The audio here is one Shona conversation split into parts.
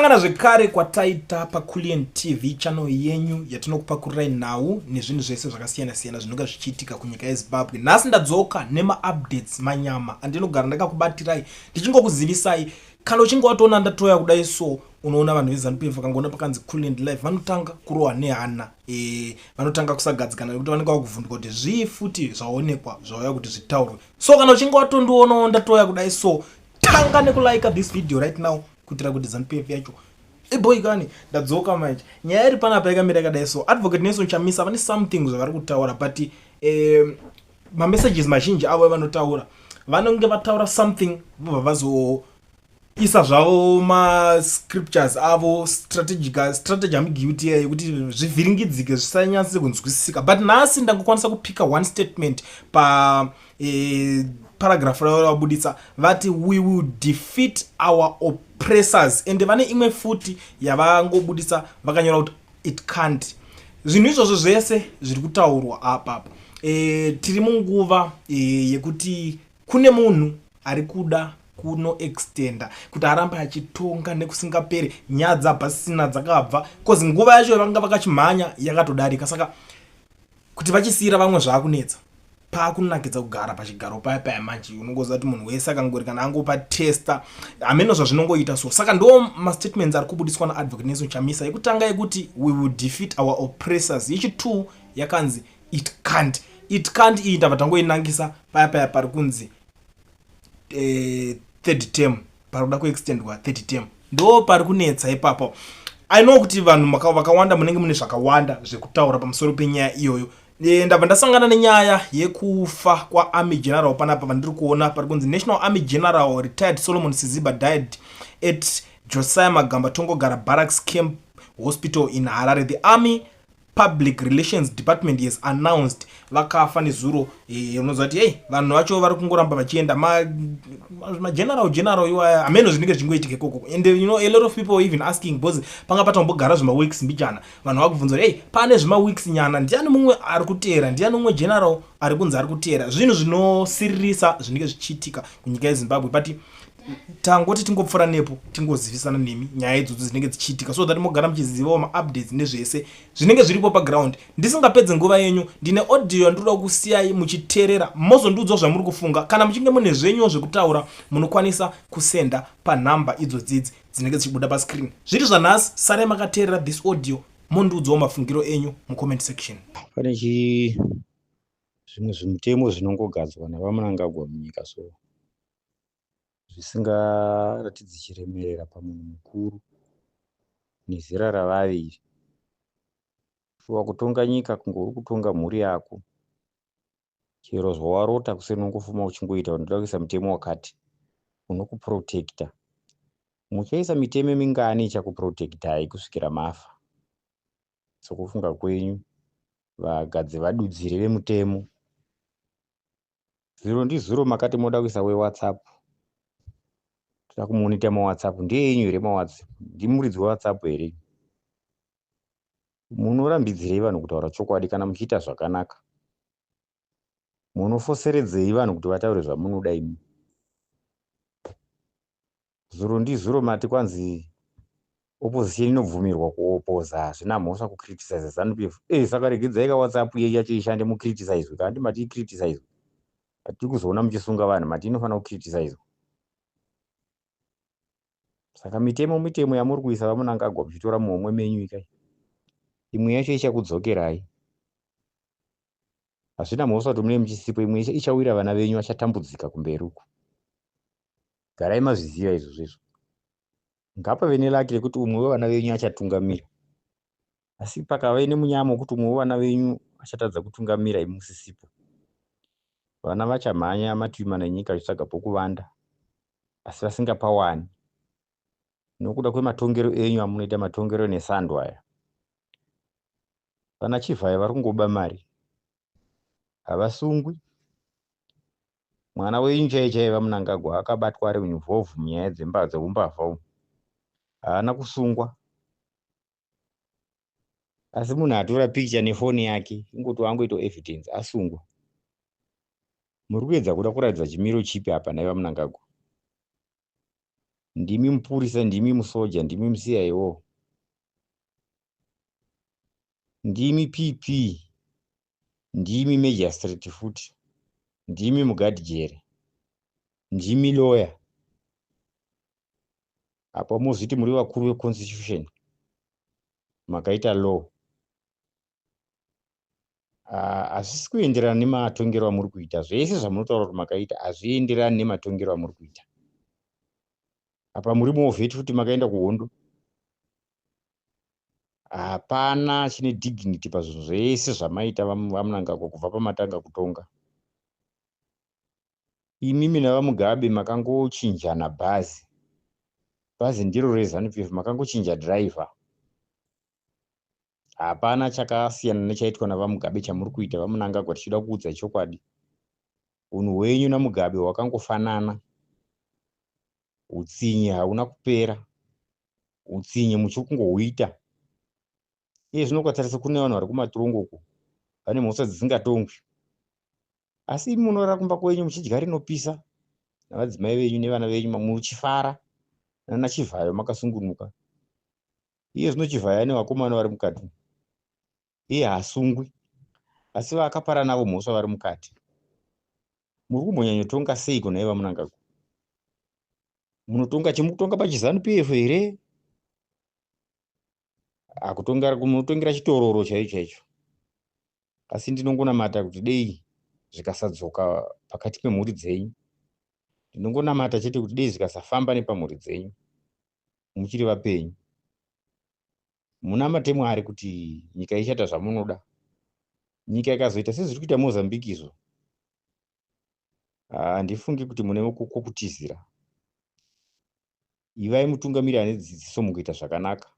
Kusangana zvekare kwataita paCulian TV channel yenyu yatinokupakurirai nhau nezvinhu zvese zvakasiyana-siyana zvinonga zvichiitika kunyika yeZimbabwe. Nhasi ndadzoka nemaupdates manyama andinogara ndakakubatirai ndichingokuzivisai. Kana uchinge watoona ndatoya kudai so unoona vanhu veZanu-PF vakangoona pakanzi Culian Live vanotanga kurohwa nehana, vanotanga kusagadzikana nekuti vanenge vakuvhunduka kuti zvii futi zvaonekwa zvauya kuti zvitaurwe. So kana uchinge watondionawo ndatoya kudai so tanga nekulike this video right now kuitira kuti ZANU-PF yacho iboikani. Ndadzoka manje, nyaya iri panapa yakamira yakadai so. Advocate Nelson Chamisa vane something zvavari kutaura, but mamessages mazhinji avo evanotaura vanonge vataura something vobva vazoisa zvavo mascriptures avo, strategic strategy ambiguity yekuti zvivhiringidzike, zvisanyatse kunzwisisika. But nhasi ndangokwanisa kupika one statement pa paragraph ravo ravabuditsa. Vati, "We will defeat our oppressors." Ende vane imwe futi yavangobudisa vakanyora kuti, "It can't." Zvinhu izvozvo zvese zviri kutaurwa apapo, tiri munguva yekuti kune munhu ari kuda kunoextenda kuti arambe achitonga nekusingaperi. Nyaya pasina dzakabva 'cause nguva yacho vanga vakachimhanya yakatodarika, saka kuti vachisiyira vamwe zvaakunetsa. Paakunakidza kugara pachigaro paya paya manje unongoziva kuti munhu wese akangori kana angopa testa hameno zvazvinongoita. So saka ndo mastatements ari kubudiswa naAdvocate Nelson Chamisa. Yekutanga yekuti, "We will defeat our oppressors." Yechi2 yakanzi, "It can't." "It can't" iyi ndabva tangoinangisa paya paya pari kunzi third term, pari kuda kuextendwa third term. Ndo pari kunetsa ipapo. I know kuti vanhu vakawanda munenge mune zvakawanda zvekutaura pamusoro penyaya iyoyo. Ndabva ndasangana nenyaya yekufa kwaarmy general panapa vandiri kuona pari kunzi National Army General retired Solomon Siziba died at Josiah Magamba Tongogara Barracks Camp Hospital in Harare, the Army Public Relations Department has announced. Vakafa nezuro. Unoziva kuti ei vanhu vacho vari kungoramba vachienda mageneral general iwaya, hameno zvinenge zvichingoitika ikoko. And a lot of people even asking because panga patambogara zvimaweeks mbijana, vanhu vakubvunza kuti, "Ei, pane zvimaweeks nyana, ndiani mumwe ari kuteera? Ndiani mumwe general ari kunzi ari kuteera?" Zvinhu zvinosiririsa zvinenge zvichiitika kunyika yeZimbabwe, but tangoti tingopfuura nepo tingozivisana nemi nyaya idzodzo dzinenge dzichiitika so that mogara muchizivawo maupdates nezvese zvinenge zviripo paground. Ndisingapedze nguva yenyu, ndine audio yandinoda kusiyai muchiteerera, mozondiudzawo zvamuri kufunga. Kana muchinge mune zvenyuwo zvekutaura, munokwanisa kusenda panhamba idzodzidzi dzinenge dzichibuda pascreen. Zviri zvanhasi, sarai makateerera this audio, mondiudzawo mafungiro enyu mucomment section. Pane chi zvimwe zvimutemo zvinongogadzwa navaMnangagwa munyika so zvisingaratidzi chiremerera pamunhu mukuru nezera ravaviri. Shuwa, kutonga nyika kunge uri kutonga mhuri yako. Chero zvawarota kuseni unongofuma uchingoita kuti ndoda kuisa mutemo wakati unokuprotecta. Muchaisa mitemo mingani ichakuprotectai kusvikira mafa? Sokufunga kwenyu, vagadzi vadudziri vemutemo. Zuro ndizuro makati moda kuisa weWhatsApp, toda kumonita maWhatsApp. Ndeyenyu here maWhatsApp? Ndimuridzi weWhatsApp here? Munorambidzirei vanhu kutaura chokwadi kana muchiita zvakanaka? Munofoseredzei vanhu kuti vataure zvamunoda imi? Zuro ndizuro mati kwanzi opposition inobvumirwa kuopoza, hazvina mhosva kucriticize ZANU-PF. Saka regedzai kaWhatsApp iye yacho ishande mucriticizwe. Kandi mati icriticizwe, hatiri kuzoona muchisunga vanhu. Mati inofanira kucriticizwa. Saka mitemo mitemo yamuri kuisa vaMnangagwa muchitora muhomwe menyu ikai, imwe yacho ichakudzokerai. Hazvina mhosva kuti mune muchisipo, imwe ichawira vana venyu vachatambudzika kumberi uku. Garai mazviziva izvozvo izvo. Ngapave nelucky rekuti umwe wevana venyu achatungamira, asi pakave nemunyama wekuti umwe wevana venyu achatadza kutungamira imi musisipo, vana vachamhanya mativi mana enyika vachitsvaga pokuvanda asi vasingapawani nokuda kwematongero enyu amunoita, matongero nesando aya. Vana Chivhayo vari kungoba mari, havasungwi. Mwana wenyu chaiye chaiye vaMnangagwa akabatwa ari involve munyaya dzeumbavha umu, haana kusungwa. Asi munhu atora picture nefoni yake ingoti wangoitawo evidence, asungwa. Muri kuedza kuda kuratidza chimiro chipi apa nhai vaMnangagwa? Ndimi mupurisa, ndimi musoja, ndimi muCIO, ndimi PP, ndimi magistrate futi, ndimi mugadhijere, ndimi lawyer. Apa mozviti muri vakuru veconstitution, makaita law. Hazvisi kuenderana nematongero amuri kuita. Zvese zvamunotaura kuti makaita hazvienderani nematongero amuri kuita. Apa muri movheti futi, makaenda kuhondo. Hapana chine dignity pazvinhu zvese zvamaita, vaMnangagwa, kubva pamatanga kutonga. Imimi navaMugabe makangochinjana bhazi. Bhazi ndiro reZANU PF, makangochinja driver. Hapana chakasiyana nechaitwa navaMugabe chamuri kuita, vaMnangagwa. Tichida kuudza chokwadi, unhu hwenyu naMugabe hwakangofanana. Utsinye hauna kupera, utsinye muchiri kungohuita. Iye zvino ukatarisa, kune vanhu vari kumatirongo uko vane mhosva dzisingatongwi, asi imi munorara kumba kwenyu muchidya rinopisa navadzimai venyu nevana venyu, muchifara nana Chivhayo, makasungunuka. Iye zvino Chivhayo ane vakomana vari mukati, iye haasungwi, asi vaakapara navo mhosva vari mukati. Muri kumbonyanyotonga seiko naiva Mnangagwa? Munotonga chimukutonga pachiZANU PF here? Akutonga, munotongera chitororo chaicho chaicho. Asi ndinongonamata kuti dei zvikasadzoka pakati pemhuri dzenyu. Ndinongonamata chete kuti dei zvikasafamba nepamhuri dzenyu muchiri vapenyu. Munamate Mwari kuti nyika ichaita zvamunoda. Nyika ikazoita sezviri kuita Mozambique izvo, handifungi kuti mune kwokutizira. Ivai mutungamiri ane dzidziso mukuita zvakanaka.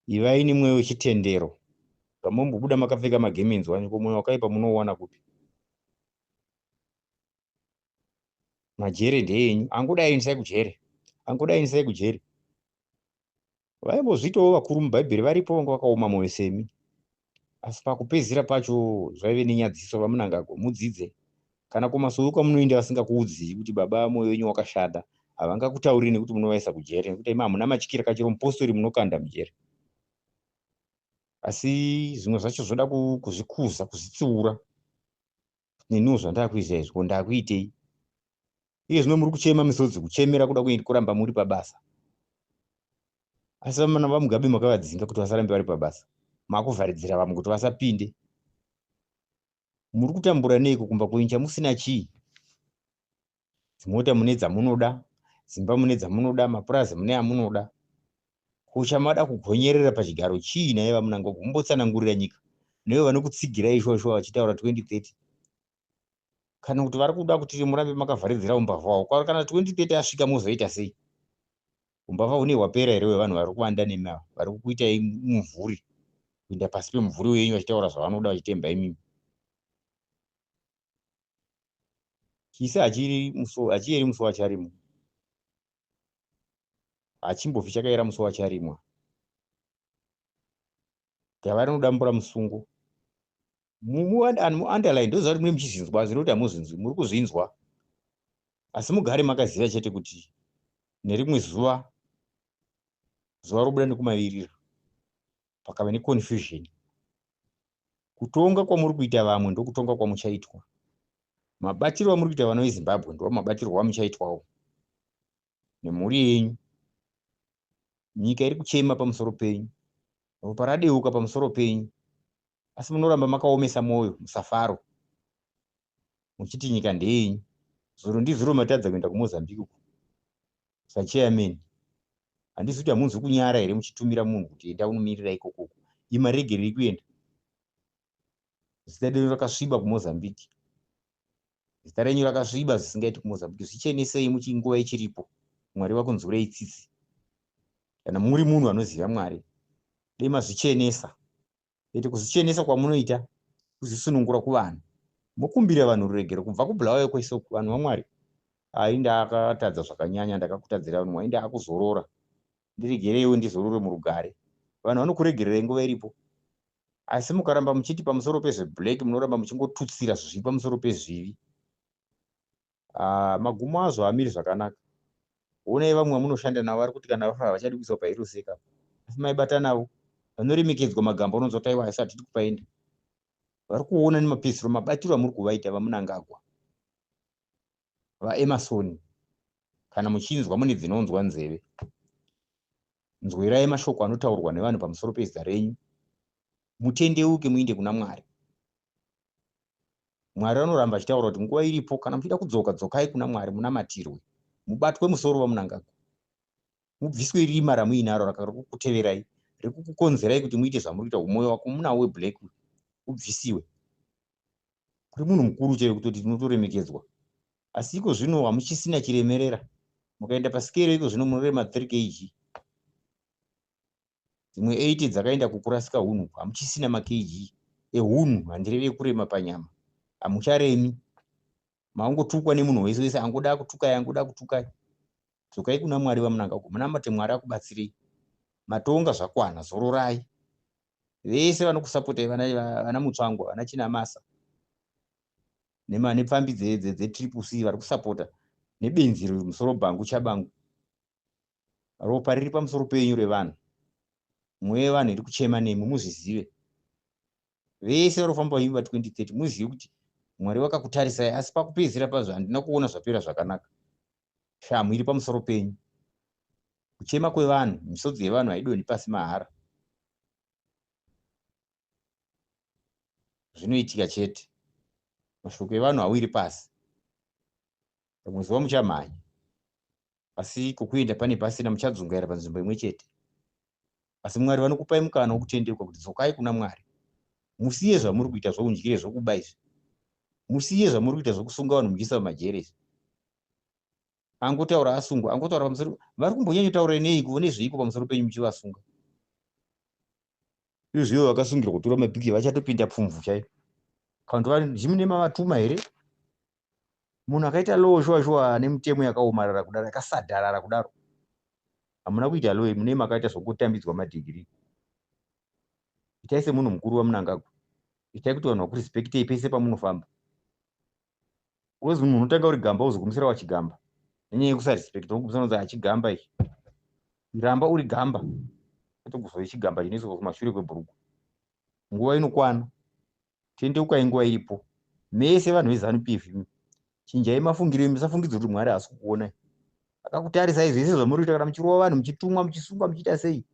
Ivai nemweya wechitendero. Zvamombobuda makapfeka magemenzi wani, ko mweya wakaipa munouwana kupi? Majere ndeenyu, angodai endesai kujere, angodai endesai kujere. Vaimbozviitawo vakuru mubhaibheri varipo vanga vakaoma mwoyo semi, asi pakupedzisira pacho zvaive nenyadziso. VaMnangagwa, mudzidze. Kana kumasowe kwamunoenda vasingakuudzii kuti baba mwoyo wenyu wakashata, havangakutauriri nekuti munovaisa kujere, nekuti imi hamuna matyira. Kachero mupostori munokanda mujere. Asi zvimwe zvacho zvoda kuzvikuza, kuzvitsiura. Neniwo zvandakuita izvi, ko ndakuitei? Iye zvino muri kuchema misodzi, kuchemera kuda kuramba muri pabasa, asi vamana vaMugabe makavadzinga kuti vasarambe vari pabasa, makuvharidzira vamwe kuti vasapinde. Muri kutambura neiko kumba kwenyu chamusina chii? Dzimota mune dzamunoda, dzimba mune dzamunoda, mapurazi mune amunoda. Ko chamada kugonyerera pachigaro chii naye, vaMnangagwa? Mumbotsanangurira nyika nevo vanokutsigirai shuwa shuwa vachitaura 2030, kana kuti vari kuda kuti murambe makavharidzira umbavha hwavo. Kana 2030 asvika mozoita sei? Umbavha hune hwapera here hwevanhu vari kuvanda nemi ava, vari kukuitai mumvuri, kuenda pasi pemumvuri wenyu vachitaura zvavanoda, vachitemba imimi? Chisi hachiyeri musi wacharimwa, hachimbofi chakayera musi wacharimwa. Gava rinodambura musungo. Muunderline, ndoziva kuti mune muchizvinzwa, zvino kuti hamuzvinzwi, muri kuzvinzwa, asi mugare makaziva chete kuti nerimwe zuva, zuva robuda nekumavirira, pakava neconfusion. Kutonga kwamuri kuita vamwe ndokutonga kwamuchaitwa. Mabatiro amuri kuita vana veZimbabwe ndo mabatirwo amuchaitwawo nemhuri yenyu. Nyika iri kuchema pamusoro penyu, ropa radeuka pamusoro penyu, asi munoramba makaomesa mwoyo musafaro muchiti nyika ndeyenyu. Zuro ndizuro matadza kuenda kuMozambique uku sachairman. Handisi kuti hamunzwi kunyara here muchitumira munhu kuti enda unomirira ikokoko? Imaregerei kuenda. Zita renyu rakasviba kuMozambique, zita renyu rakasviba zvisingaiti kuMozambique. Zvichenesei muchinguva ichiripo. Mwari vakunzwirei tsitsi. Kana muri munhu anoziva Mwari, dei mazvichenesa. Ete kuzvichenesa kwamunoita kuzvisunungura kuvanhu, mokumbira vanhu ruregero kubva kuBulawayo kwese uku. Vanhu vaMwari, ai, ndakatadza zvakanyanya, ndakakutadzira vanhu. Mwai, ndaakuzorora, ndiregereiwo ndizorore murugare. Vanhu vanokuregererai nguva iripo. Asi mukaramba muchiti pamusoro pezveblack, munoramba muchingotutsira zvivi pamusoro pezvivi, magumo azvo haamiri zvakanaka. Honai vamwe vamunoshanda navo vari kuti kana vafa havachadi kuiswa paHeroes Acre. Asi maibata navo vanoremekedzwa magamba unonzwa kuti aiwa asi hatidi kupaenda. Vari kuona nemapedzisiro mabatiro amuri kuvaita vaMunangagwa. VaEmerson kana muchinzwa mune dzinonzwa nzeve. Nzwerai mashoko anotaurwa nevanhu pamusoro pezita renyu. Mutendeuke muinde kuna Mwari. Mwari vanoramba achitaura kuti nguva iripo kana muchida kudzoka dzokai kuna Mwari munamatirwe. Mubatwe musoro vaMunangagwa. Mubviswe rima ramuinaro rakakuteverai rikukukonzerai kuti muite zvamuri kuita mwoyo wako munawo weblack ubvisiwe. Muri munhu mukuru chaiye kutoti tinotoremekedzwa. Asi iko zvino hamuchisina chiremerera. Mukaenda pasikero iko zvino munorema 3 kg. Dzimwe 80 dzakaenda kukurasika hunhu. Hamuchisina makg ehunhu, handireve ekurema panyama. Hamucharemi. Maungotukwa nemunhu wese wese angoda kutukai angoda kutukai. Dzokai kuna Mwari vaMnangagwa munamate Mwari akubatsirei. Matonga zvakwana zororai. Vese vanokusapotai vana vana Mutsvangwa vana Chinamasa nema nepfambi dzeTriple C vari kusapota nebenzi musoro bhangu chabangu. Ropa riri pamusoro penyu revanhu. Mweya yevanhu iri kuchema nemi muzvizive. Vese vari kufamba vachiimba 2030 muzive kuti Mwari vakakutarisai asi pakupedzisira pazvo handina kuona zvapera zvakanaka. Shamhu iri pamusoro penyu. Kuchema kwevanhu, misodzi yevanhu haidonhi pasi mahara. Zvinoitika chete. Mashoko evanhu hawiri pasi. Rimwe zuva muchamhanya. Asi kokuenda pane pasina muchadzungaira panzvimbo imwe chete. Asi Mwari vanokupai mukana wokutendeuka kuti dzokai kuna Mwari. Musiye zvamuri kuita zvoundyire zvokuba izvi. Musiye zvamuri kuita zvokusunga vanhu muchiisa mumajere izvi. Angotaura asungwa, angotaura pamusoro vari kumbonyanyotaura neiko nezveiko pamusoro penyu muchivasunga. Izvo vakasungirwa kutora mapiki vachatopinda pfumvu chaiyo. Kana kuti ndimi mavatuma here? Munhu akaita law shuwa shuwa ane mitemo yakaomarara kudaro yakasadharara kudaro. Hamuna kuita law mune makaita zvokutambidzwa madhigiri. Itai semunhu mukuru waMnangagwa. Itai kuti vanhu vakurespektei pese pamunofamba. Because munhu unotanga uri gamba wozogumisira wachigamba. Nenyaya yekusarespecta wogumisira unonzi achigamba ichi. Ramba uri gamba. Kwete kuzove chigamba chinoiswa kumashure kwebhurugwa. Nguva inokwana. Tendeukai nguva iripo. Mese vanhu veZanu PF imi. Chinjai mafungiro enyu musafungidza kuti Mwari haasi kukuonai. Akakutarisai zvese zvamuri kuita kana muchirova vanhu muchitumwa muchisungwa muchiita sei.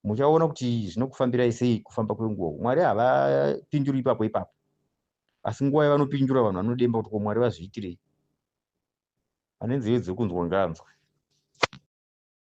Muchaona kuti zvinokufambirai sei kufamba kwenguva. Mwari havapinduri ipapo ipapo. Asi nguva yavanopindura vanhu vanodemba kuti ko Mwari vazviitirei. Ane nzeve dzekunzwa ngaanzwe.